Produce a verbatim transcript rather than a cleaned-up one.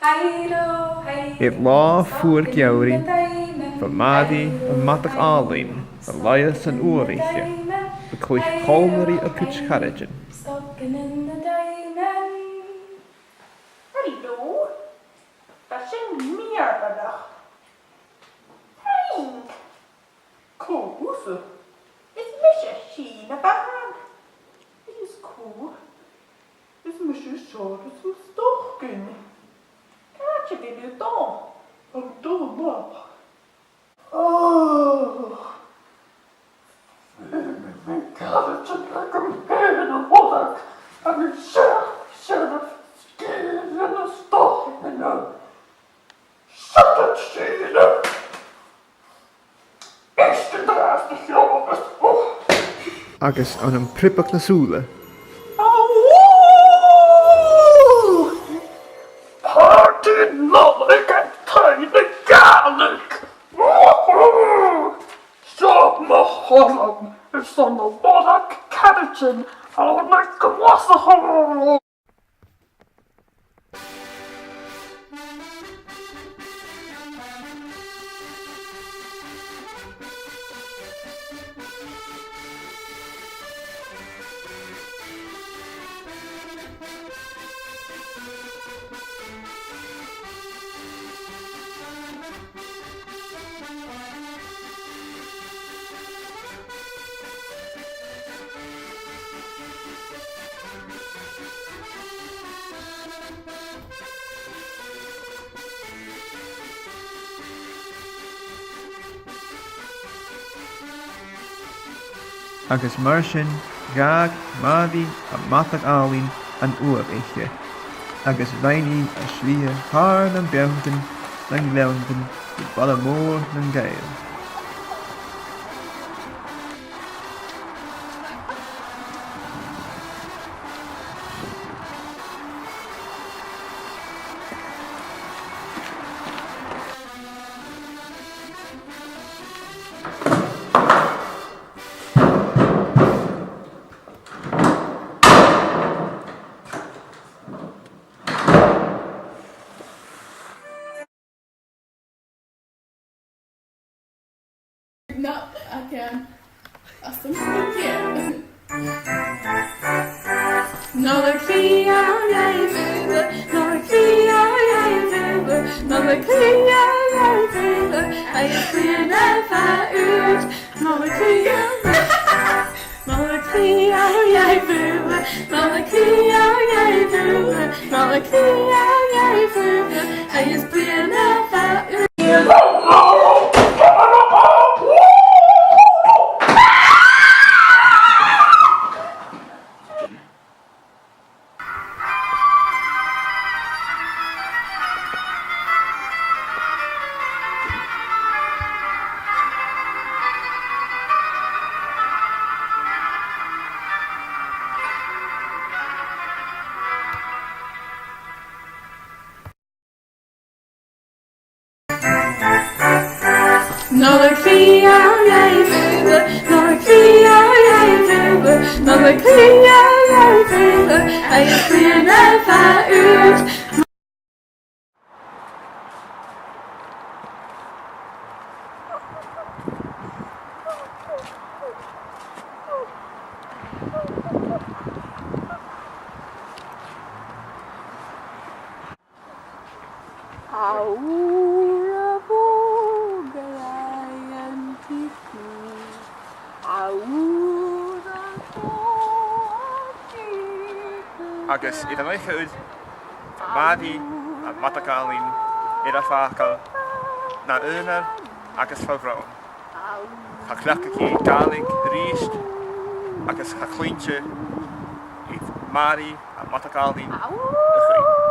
Air latha fuar geamhraidh, bha Màiri am madadh àlainn a' laighe san uamh-oidhche, a' cluich còmhla ri a cuid charaidean. Hello. Tha sin mìorbhaileach. Thank. Cò thusa? Is mise Sìne a bh' ann. Is cò? Is mise Seòras an Stocainn. Càit a bheil thu a' dol? Tha mi a' dol a-mach. Ò. Feumaidh mi caraidean agam fhèin a mholadh, tha mi seachd searbh sgìre na Stocainne. Siud iad, Sìne! Èist an-dràsta, a Sheòras. Agus ann am priobadh na sùla. Aww! Pàrtaidh Nollaig aig Taigh na Gàidhlig! Seo mo chothrom airson mo mholadh caraidean ann an Glaschu! Agus mar sin, dh'fhàg Màiri am madadh àlainn an uamh-oidhche, agus rinn i a slighe thar nam beanntan nan gleanntan gu baile mòr nan Gàidheal. No, I can. Awesome. Yeah. Nollaig Bhrèagha, Nollaig Bhrèagha, Nollaig Bhrèagha, Nollaig Bhrèagha, Nollaig Bhrèagha, agus bliadhna mhath ùr. Nollaig Bhrèagha. Nollaig Bhrèagha, Nollaig Bhrèagha, Nollaig Bhrèagha, Nollaig Bhrèagha, Nollaig Bhrèagha, agus bliadhna mhath ùr. Nollaig Bhrèagha, Nollaig Bhrèagha, Nollaig Bhrèagha, Nollaig Bhrèagha, Nollaig Bhrèagha, agus bliadhna mhath ùr. Aura boga an ticu, aura boga. Agus air an oidhche ud, bha Màiri, am madadh àlainn, air a fàgail na aonar agus fo bhròn. Cha chleachd i Gàidhlig a-rithist, agus cha cluinn i Màiri, am madadh àlainn, a-chaoidh.